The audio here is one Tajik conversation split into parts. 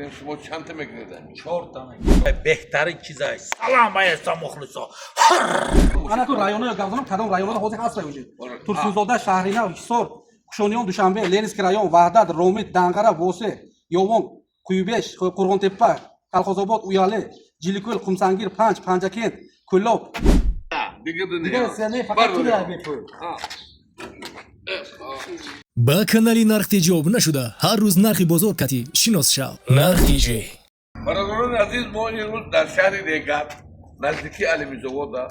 Мегирем, шумо чандта мегиред? Чорта мегирем. Беҳтарин чизай. Салом алейкум, мухлисо. Ана ку районоё гап занам, кадом районҳо ҳозир ҳаст уже. Турсунзода, Шаҳринав, Ҳисор, Кушониён, Душанбе, Ленинский район, Ваҳдат, Ромит, Данғара, Восе, Ёвон, Қуюбеш, Қурғонтеппа, Калхозобод, Уяле, Ҷиликӯл, Қумсангир, Панҷ, Панҷакент, Кӯлоб. Дигар Не, фақат ту бепул. Ба канали Нархтеҷӣ обуна шуда, ҳар рӯз нархи бозор кати шинос шав. Нархтиҷӣ. Бародарони азиз, мо имрӯз дар шаҳри Регар, наздики Алюминзавода,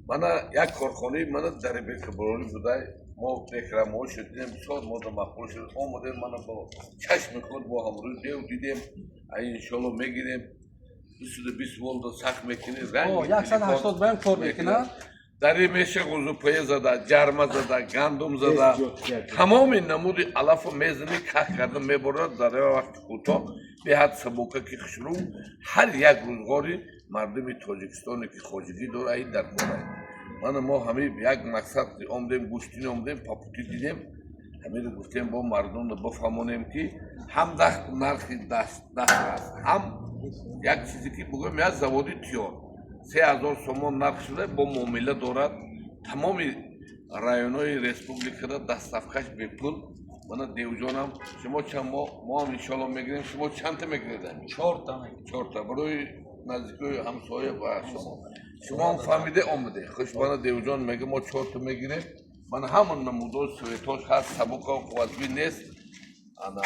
мана як корхонаи мана дарибекабарорӣ будай. Мо рекламаҳо шудидем, бисёр мода маъқул шуд, омадем, мана бо чашми худ бо ҳамрӯи дев дидем. Иншолло, мегирем. 220 волта сахт мекунӣ. 180 баем кор мекунад. Дари меша ғузупая зада, ҷарма зада, гандум зада, тамоми намуди алафо мезани, ках карда меборад дар вақти кӯтоҳ, беҳад сабука ки хушрӯ. Ҳар як рӯзғори мардуми Тоҷикистоне ки хоҷагӣ дора, ин дар кора. Мана мо ҳами як мақсад омдем, гӯштин омдем, по пути дидем, ҳамиро гуфтем, бо мардумро бифаҳмонем, ки ҳам нархи даст аст, ҳам як чизе ки бугӯем, як заводи тиёр 3000 сомон нарх шуда, бо муомила дорад. Тамоми районҳои республикада доставкаш бепул. Мана девҷонам, шумо чанд? Мо ҳам иншоалло мегирем. Шумо чандта мегиред? Чорта мегирем. Чорта барои наздикои ҳамсоя ба шумо. Шумо ҳам фаҳмиде омаде. Хуш, мана девҷон мега, мо чорта мегирем. Мана ҳамон намудои светош ҳаст, сабука қувватбин нест. Ана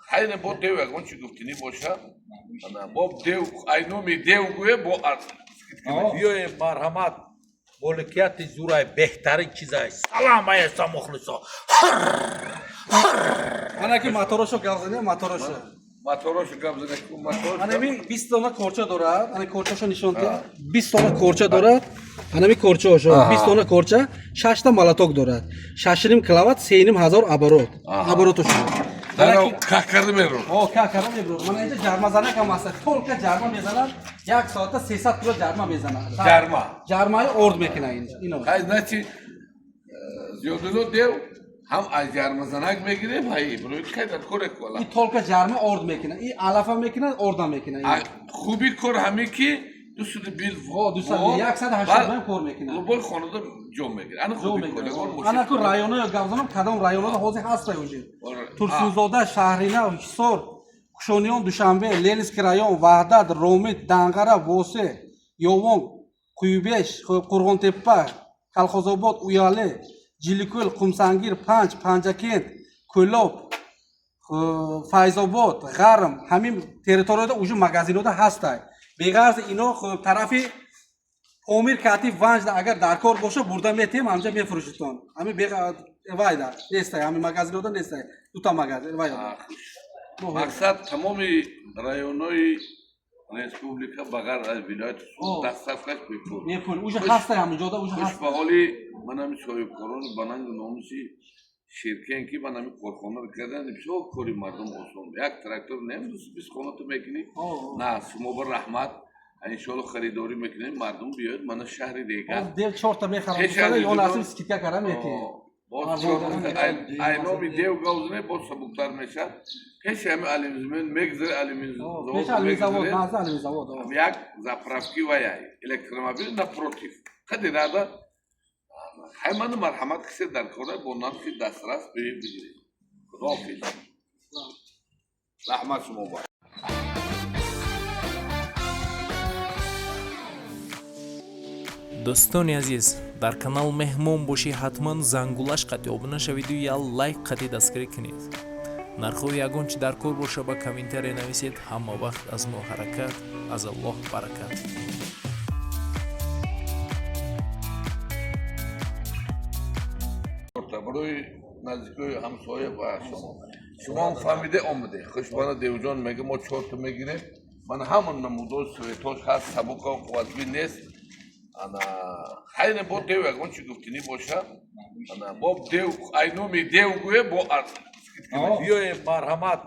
хайне, бо дев ягон чи гуфтинӣ боша. Ана бо дев, айноми дев гӯе бо. Биёем, марҳамат, моликияти зурай, беҳтарин чизай. Салом алейкум, мухлисо. Ана ки моторошо гап занем, моторошо. Моторошо гап занем, мотор. Анами 20 дона корча дорад. Ана корчашо нишон диҳ. 20 дона корча дорад. Анами корчаошо 20 дона корча, 6 та молоток дорад. 6,5 киловатт, 3,5 ҳазор оборот. Оборотошо. Ках карда меро. О, ках карда мебро. Мана инҷа ҷармазанак ҳам ҳаст. Только ҷарма мезанад, як соата 300 кило ҷарма мезанад. Ҷарма. Ҷармаи орд мекунад ино. Хай, значит, зиёдино дев ҳам аз ҷармазанак мегирем, ҳай барои кай дар коре куала. И только ҷарма орд мекунад. И алафа мекунад, орда мекунад. Хуби кор ҳаме ки 220. О, 280 кор мекунад. Любой хонада ҷо мегирад. Ана хуби кор. Ана ку районоё гап занам, кадом районҳо ҳозир ҳаст уже. Турсунзода, Шаҳринав, Ҳисор, Кушониён, Душанбе, Ленинский район, Ваҳдат, Ромит, Данғара, Восе, Ёвон, Қуюбеш, Қурғонтеппа, Калхозобод, Уяле, Ҷиликӯл, Қумсангир, Панҷ, Панҷакент, Кӯлоб, Файзобод, Ғарм, ҳамин территорияда уже магазинҳода ҳастай. Беғарзи ино тарафи Помир кати Ванҷда агар дар кор боша, бурда метиҳем, ҳамҷа мефурӯшитон. Ҳамин вайда нестай, ҳамин магазинҳода нестай. Дута магазин вайда. Мақсад, тамоми районҳои республика ба ғайр аз вилояти Суғд доставкаш бепул. Бепул. Уже ҳастай ҳамин ҷода, уже ҳаст. Хуш ба ҳоли ман ҳами соҳибкорони банангу номуси ширкен, ки ман ҳами корхонаро кардан, бисёр кори мардум осон. Як трактор нем 220 хонато мекунӣ. На, шумо ба раҳмат, иншоалло, харидорӣ мекунем. Мардум биёяд, мана шаҳри Регар. Дев чорта мехарам, ё насиб скидка кара метиҳем. Айноми дев гавзане, боз сабуктар мешавад. Пеши ҳами алюминзавод мегзаре, алюминзавод. Як заправки ваяй электромобил напротив қади рада. Хай, ману марҳамат, кисе дар кора, бо нархи дастрас биёед, бигиред. Худоҳофиз, раҳмат шумо ба. Дӯстони азиз, дар канал меҳмон бошӣ, ҳатман зангулаш қатъи обуна шавиду як лайк қатъи дастгирӣ кунед. Нархҳои ягон чи дар кор боша, ба комментария нависед. Ҳама вақт аз мо ҳаракат, аз Аллоҳ баракат. Барои наздикои ҳамсоя ба шумо. Шумо ҳам фаҳмиде омаде. Хуш, мана девҷон мега, мо чорта мегирем. Мана ҳамон намудои светош ҳаст, сабука қувватбин нест. Ана хайне, бо дев ягон чи гуфтинӣ боша. Ана бо дев, айноми дев гӯе бо. Биёем, марҳамат.